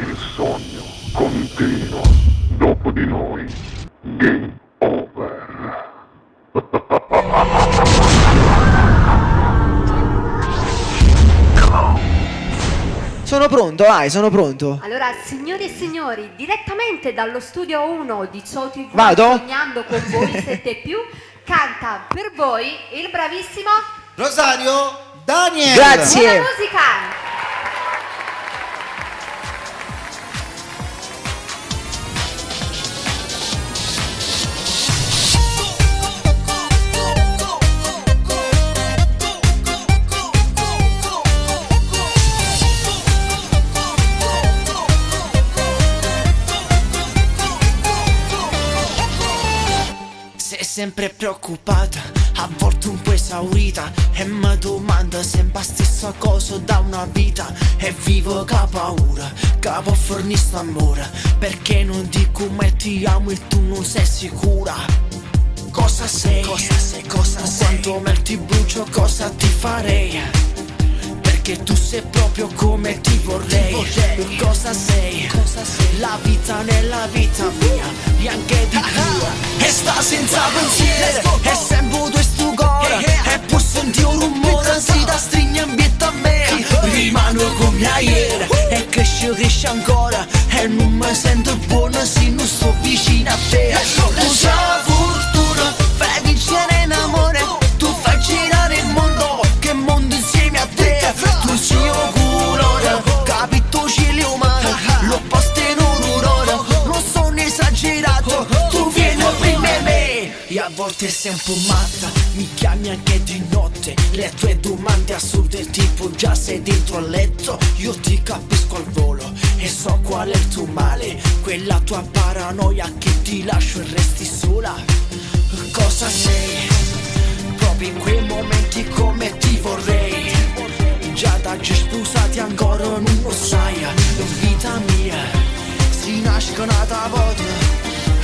Il sogno continua dopo di noi. Game over. Sono pronto, vai, sono pronto. Allora, signori e signori, direttamente dallo studio 1 di Show TV, Vado? Sognando con voi 7 più, canta per voi il bravissimo Rosario Daniel. Grazie. Buona musica! Sei sempre preoccupata, a volte un po' esaurita E mi domanda sempre la stessa cosa da una vita E vivo che paura, che può fornire amore Perché non dico mai ti amo e tu non sei sicura Cosa sei? Cosa sei? Cosa sei? Quanto mel ti brucio, cosa ti farei? Perché tu sei proprio come ti vorrei. Cosa sei? Cosa sei? La vita nella vita mia E anche di più E sta senza pensieri E sempre questo cuore E pur senti un rumore Si da stringe in pietto a me Rimano come ieri E cresce, cresce ancora E non mi sento buono se non sto vicino a te Tu sei la fortuna Fai vincere in amore Tu fai girare il mondo Che mondo insieme a te Tu sei un colore Capito cielo umano L'opposto in un'aurora Non sono esagerato Tu vieni prima di me E a volte sei un po' matta Mi chiami anche di notte Le tue domande assurde tipo già sei dentro al letto Io ti capisco al volo E so qual è il tuo male Quella tua paranoia che ti lascio e resti sola Cosa sei? Proprio in quei momenti come ti vorrei Già da già sposati ancora non lo sai Vita mia, si nasce una volta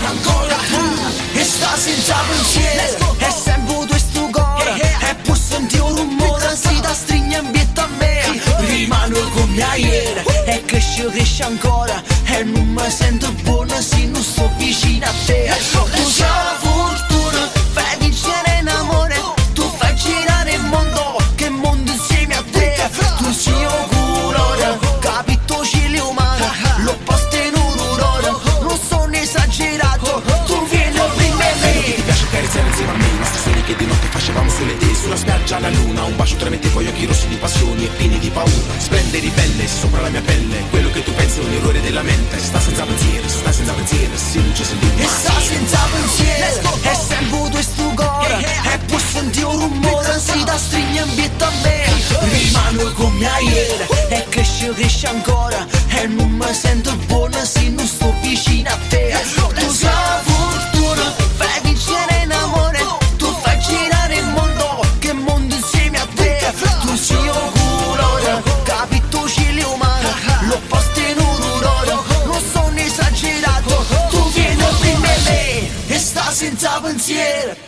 Ancora tu, e sta senza pensieri E sempre questo cuore E pur senti un rumore Si da stringe in pietto a me Rimano come ieri E cresce, cresce ancora E non mi sento buono se non sto vicino a te Tu sei la fortuna Fai vincere in amore Tu fai girare il mondo Che mondo insieme a te Tu sei un colore Capito cielo umano L'opposto in un'aurora Non sono esagerato Tu vieni prima di Bello che me ti piace accarezzare insieme a me I nostri sogni che di notte facevamo solo te Sulla spiaggia alla luna, un bacio tremette con gli occhi rossi di passioni e pieni di paura Splende ribelle sopra la mia pelle Quello che tu pensi è un errore della mente Sta senza pensieri, sta senza pensieri Si luce senti E sta senza pensieri E sempre questo cuore E pur senti un rumore Si da stringe in pietto a me Rimano come ieri E cresce, cresce ancora E non mi sento buono se non sto vicino a te Tu sei la fortuna Fai vincere in amore Tu fai girare il mondo Che mondo insieme a te Tu sei un colore Capito cielo umano L'opposto in un'aurora Non sono esagerato Tu vieni prima di me E sta senza pensieri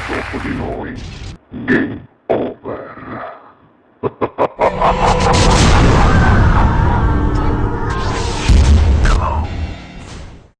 Dopo di noi. Game